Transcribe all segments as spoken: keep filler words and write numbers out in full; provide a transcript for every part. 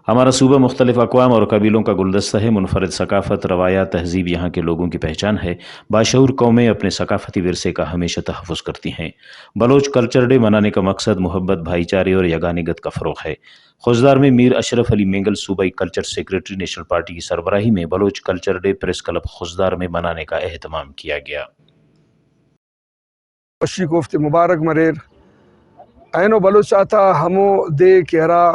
ہمارا صوبہ مختلف اقوام اور قبیلوں کا گلدستہ ہے، منفرد ثقافت، روایات، تہذیب یہاں کے لوگوں کی پہچان ہے۔ باشعور قومیں اپنے ثقافتی ورثے کا ہمیشہ تحفظ کرتی ہیں۔ بلوچ کلچر ڈے منانے کا مقصد محبت، بھائی چارے اور یگانگت کا فروغ ہے۔ خضدار میں میر اشرف علی مینگل صوبائی کلچر سیکرٹری نیشنل پارٹی کی سربراہی میں بلوچ کلچر ڈے پریس کلب خضدار میں منانے کا اہتمام کیا گیا۔ خوشیک اوفتے مبارک مریر۔ اینو بلوچ آتا ہمو دے کہ ہرا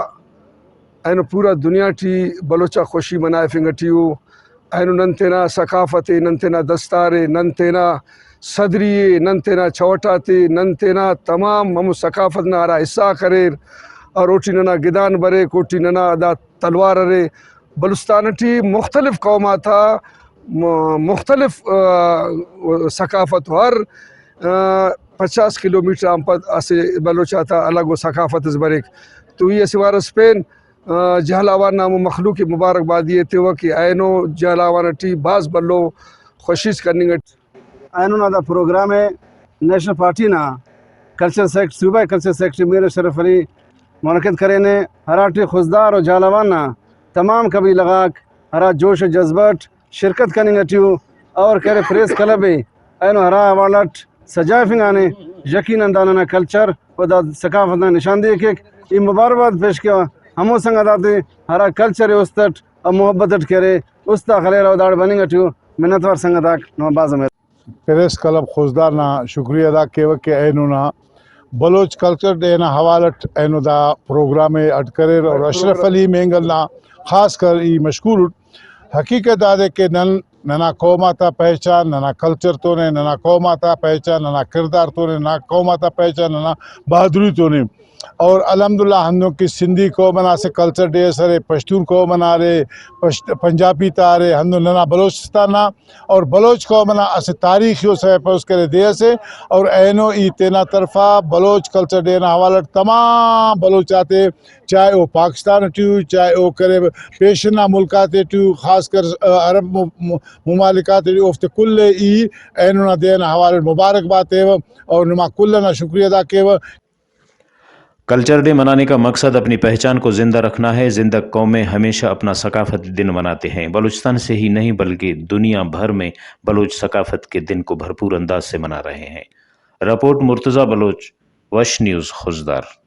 اینو پورا دنیا ٹی بلوچ آک خوشی منائفنگ ٹی ءُ۔ اینو نن تینا ثقافت ءِ، نن تینا دستار ءِ، نن تینا صدری ءِ، نن تینا چوٹ آتے، نن تینا تمام ہمو ثقافت نا ہرا حصہ آک اریر اور اوٹی ننا گدان بریک، اوٹی ننا دا تلوار ارے۔ بلوچستان ٹی مختلف قوم آتا م-، مختلف، آ، ثقافت و ہر، آ، پچاس کلومیٹر آن پد اسہ بلوچ آتا الگ ءُ ثقافت اس بریک۔ تو ای اسہ وار اس پین، آ، جہلاوان نا ہمو مخلوق ءِ مبارکبادی ایتیوہ کہ اینو جہلاوان ٹی بھاز بھلو خوشی اس کننگ اٹ۔ اینو نا دا پروگرام ءِ نیشنل پارٹی نا کلچر سیکرٹری، صوبائی کلچر سیکرٹری میر اشرف علی منعقد کرینے، ہراٹی خضدار و جہلاوان نا تمام قبیلہ غاک ہرا جوش و جذبہ اٹ شرکت کننگ ٹی ءُ اور کہ ارے پریس کلب ءِ اینو ہرا حوالہ اٹ سجائفنگانے، یقیناً دا ننا کلچر و دا ثقافت نا نشاندہی ءِ کیک۔ ای مبارکباد پیش کیوہ ہمو سنگت آتے ہرا کلچر ءِ است اٹ اور محبت اٹ کہ ارے است آ خلیرہ و داڑے بننگ ٹی ءُ۔ منت وار سنگت آک، نما بھاز امر۔ پریس کلب خضدار نا شکریہ ادا کیوہ کہ اینو نا بلوچ کلچر ڈے نا حوالہ اٹ اینو دا پروگرام ءِ اڈ کریر اور اشرف علی مینگل نا خاص کر ای مشکور اٹ۔ حقیقت دادے کہ نن ننا قوم آتا پہچان ننا کلچر تونے، ننا قوم آتا پہچان ننا کردار تونے، ننا قوم آتا پہچان ننا بہادری تونے۔ اور الحمدللہ ہندن کہ سندھی قوم انا اسہ کلچر ڈے اس ارے، پشتون قوم انا ارے، پشت-، پنجابی تا ارے، ہندن ننا بلوچستان نا اور بلوچ قوم انا اسہ تاریخی و سرپوز کرے دے اسے۔ اور اینو ای تینا طرفا بلوچ کلچر ڈے نا حوالہ اٹ تمام بلوچ آتے، چاہے او پاکستان ٹی ءُ، چاہے او کرے پیشن نا ملک آتے ٹی ءُ، خاص کر، آ، عرب م-، م-، ممالک آتے ٹی ءُ، اوفتے کل ءِ ای اینو نا دے ئنا حوالہ اٹ مبارکباد تیوہ اور نما کل ئنا شکریہ ادا کیوہ۔ کلچر ڈے منانے کا مقصد اپنی پہچان کو زندہ رکھنا ہے، زندہ قومیں ہمیشہ اپنا ثقافتی دن مناتے ہیں، بلوچستان سے ہی نہیں بلکہ دنیا بھر میں بلوچ ثقافت کے دن کو بھرپور انداز سے منا رہے ہیں۔ رپورٹ مرتضی بلوچ، وش نیوز، خضدار۔